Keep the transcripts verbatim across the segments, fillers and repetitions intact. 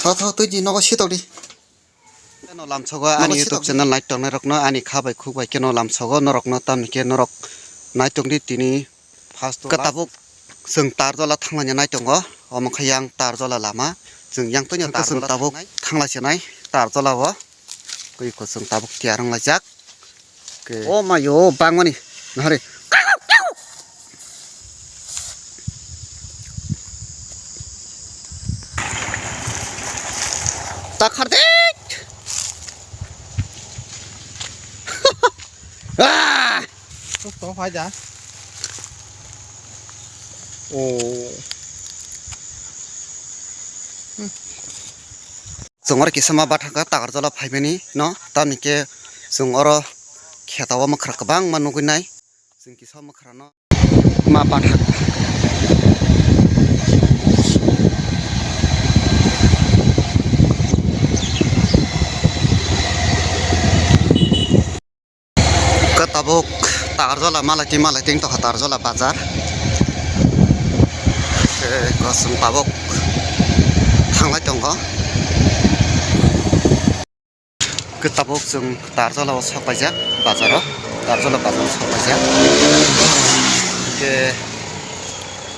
Tho, tho, twi di, nogo sitok di. Keno lamsogo ani YouTube channel nai tongnai rokno ani kha bai khuk bai keno lamsogo norokno tamni khe norok nai tongdi tini first to last. Tabuk chwng Tarjola thanglani nai tongo, omo khe yang Tarjola lama, chwng yang tongya Tarjola tabuk thanglai se nai Tarjola o. Koi ko chwng tabuk tiyar wng laijak. Ke. O mayo bangmani. Nahari. Takhar de. Ah! Tok tok hai ja. Oh. Chwng oro kisa ma bathang kha Takarjala phaimani no, tamni khe chwng oro kheto o mwkhra kwbangma nugwi nai. Chwng kisa mwkhra no ma bathang. Khe tabuk Takarjala malai twi malai twi wngtokha Takarjala bazar. Khe chwng tabuk thanglai tongo. Khe tabuk chwng Takarjala o sok paijak bazar o, Takarjala bazar o sok paijak. Khe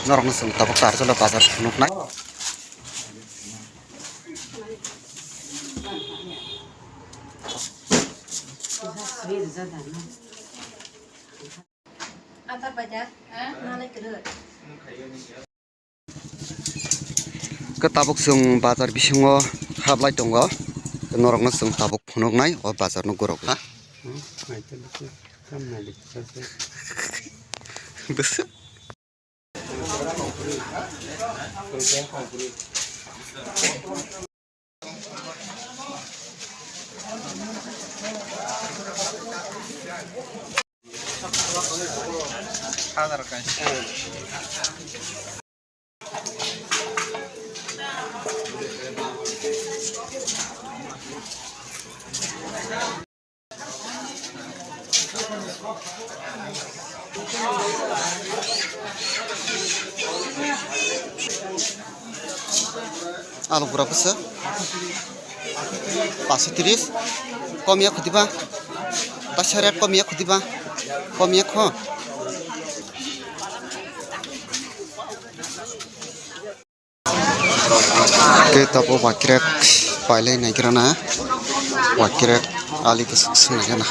norokno chwng tabuk Takarjala bazar phunuknai. Khe tabuk chwng bazar bisingo hablai tongo, norokno chwng tabuk phunuknai o bazar no gorok. Ha? Bwswk. Alu gura bwswk paanch sho tris. Kom ya kho diba? Paanch sho rate kom ya kho diba? Kom ya kho. Khe tabuk wakrek pailai naigrana. Wakrek ali bwswk swngnaigrana.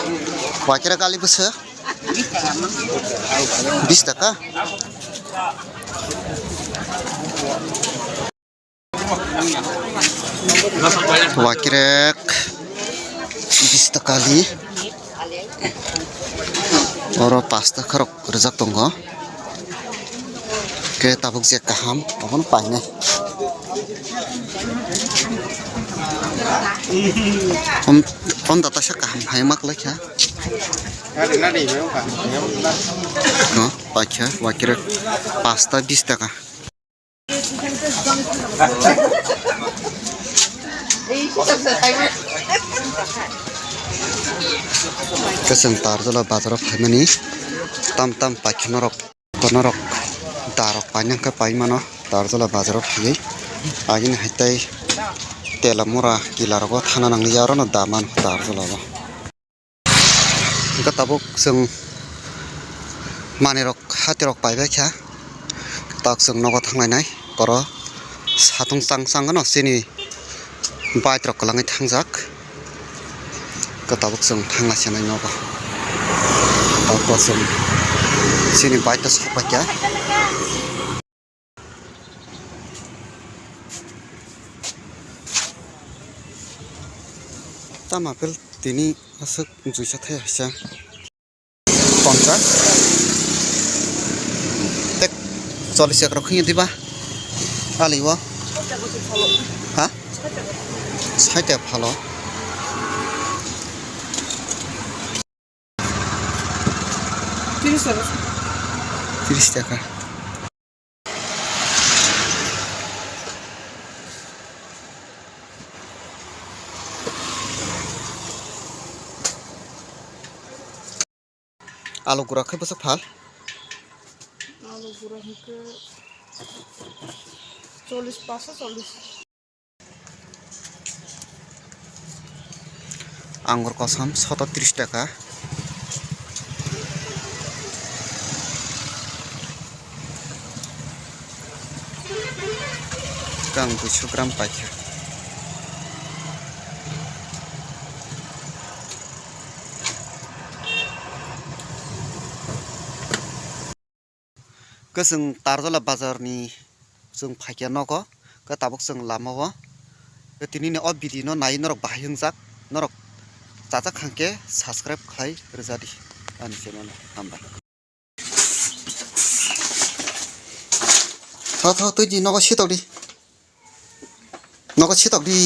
Wakrek ali bwswk? Bis taka? Wakrek bis taka ali. Oro pasta khorok rijak tongo. Khe tabuk je kaham, obono painai. Om, om data sa kaham hai mak lai kha. No, paikha, wakrek pasta bis taka. Khe chwng Tarjala bazaro phaimani tam tam paikha norok, norok darok painang khe pai mano Tarjala bazaro phaiwi. Agini hai tei Telamura kila rogo thana nangliya, orono da mano Tarjala o. Hwnkhe tabuk chwng manwirok hatirok paibai kha, tabuk chwng nogo thanglainai. Oro satung chang chang no chini bike rok kwlangwi thangjak, hwnkhe tabuk chwng thanglaisannai nogo. Tabuk chwng chini bike o sok paikha. Tamo apple tini aswk juisa thai haisa. Ponchas. Tek chollish ek rok khwngya diba? Ali o. Ha? Sait taka phalo. Tiris taka. Tiris taka. Alu gura khe bwswk phal? Alu gura hwnkhe চল্লিশ, পাঁচশো চল্লিশ। Angur kosom soto tris taka. Kang duiso gram paikha. Kwchwng Tarjala bazar ni chwng phaikha nogo, khe tabuk chwng lama o. Khe tini ni o video no nai norok bahai wngjak, norok chajak hwnkhe subscribe khlai rwja di ani channel o. Hambai. Tho, tho, twi di, nogo sitok di. Nogo sitok di.